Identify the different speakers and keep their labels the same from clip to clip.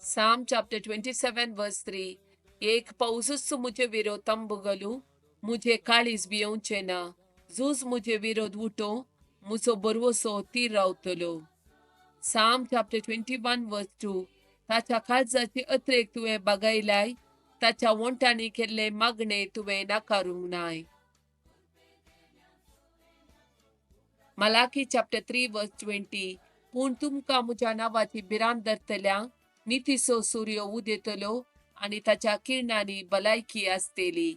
Speaker 1: Psalm chapter 27 verse 3. एक पावसूच मुझे विरोध तंबू मुझे काळीज भियोवचें ना. झूज मुझे विरोध उठो, मुजो बरवसो तीर रावतलो. Psalm chapter 21 verse 2. ताच्या काळजाची अत्रेक तुवें बागयलाय, ताच्या वोंठांनी केल्ले मागणे तुवें नाकारूंक नाय. Malachi chapter 3 verse 20. पूण तुमकां म्हज्या नांवाची भिरांत धरतल्यांक नितीचो सूर्य उदेतलो आनी ताच्या किरणांनी भलायकी आसतली.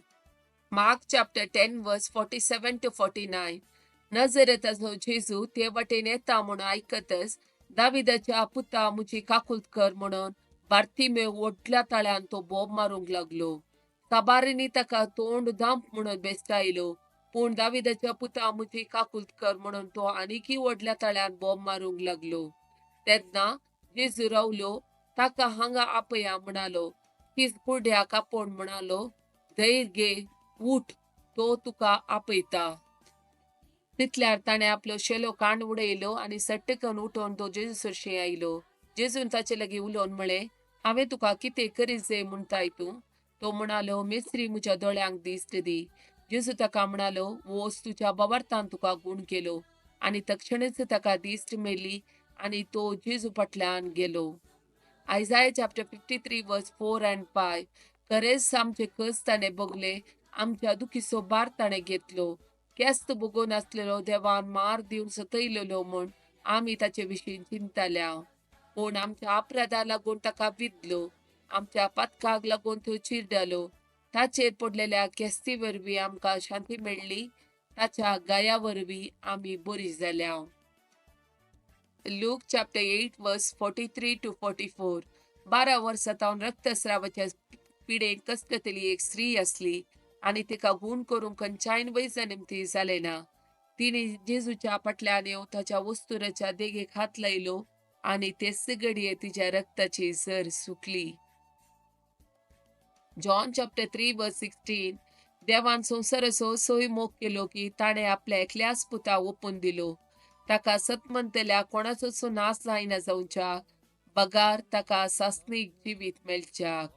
Speaker 1: Mark chapter 10 verse 47 to 49. नजरेताचो जेजू ते वटेन येता म्हणून आयकतच दाविदाच्या पुता म्हजी काकूत कर म्हणून बार्तिमेव व्हडल्या ताळ्यान तो बोब मारूंक लागलो. साबारांनी ताका तोंड धांप म्हणून बेस्टायलो, पूण दाविदाच्या पुता म्हजी काकूत कर म्हणून तो आनीकय व्हडल्या ताळ्यान बोब मारूंक लागलो. तेन्ना जेजू रावलो, ताका हांगा आपया म्हणालो. तीच कुड्याक आपोवन म्हणालो, धैर्य घे, उठ, तो तुका आपयता. तितल्यार ताणें आपलो शेलो काण उडयलो आनी सट्टकन उठोवन तो जेजू सरशीं आयलो. जेजून ताचे लागीं उलोवन म्हळें, हांवें तुका कितें करीत जाय म्हणटाय तूं? तो म्हणालो, मेस्त्री म्हज्या दोळ्यांक दिश्ट दी. जेजू ताका म्हणालो, वोस, तुज्या बाबार्थान तुका गूण केलो. आनी तक्षणच ताका दिश्ट मेळ्ळी आनी तो जेजू फाटल्यान गेलो. Isaiah chapter 53 verse 4 and 5. खरेंच आमचे कस ताणें भोगले, आमच्या दुखीचो भार ताणें घेतलो. केस्त भोगून आसलेलो देवान मार दिवन सतयलेलो म्हूण आमी ताचे विशीं चिंतल्या. पूण आमच्या अपराधा लागून ताका विदलो, आमच्या पातकाक लागून तो चिरडलो. ताचेर पडलेल्या केस्ती वरवीं आमकां शांती मेळ्ळी, ताच्या गाया वरवीं आमी बरी जाल्या. Luke chapter 8 verse 43 to 44. 12 वर्सां तावन रक्तस्रावाच्या पिडेन कसकतली एक स्त्री आसली आनी तिका गूण करूंक खंयच्याय वैजा निमती जालें ना. तिणें जेजूच्या फाटल्यान येवन ताच्या वस्तुराच्या देगेक हात लायलो आनी तेच घडये तिच्या रक्ताची झर सुकली. John chapter 3 verse 16. देवान संवसाराचो असोय मोग केलो की ताणें आपल्या एकल्याच पुता ओपून दिलो, ताका सत म्हणटल्या कोणाचोच नाश जायना जावच्याक, बगार ताका सासणीक जिवीत मेळच्याक.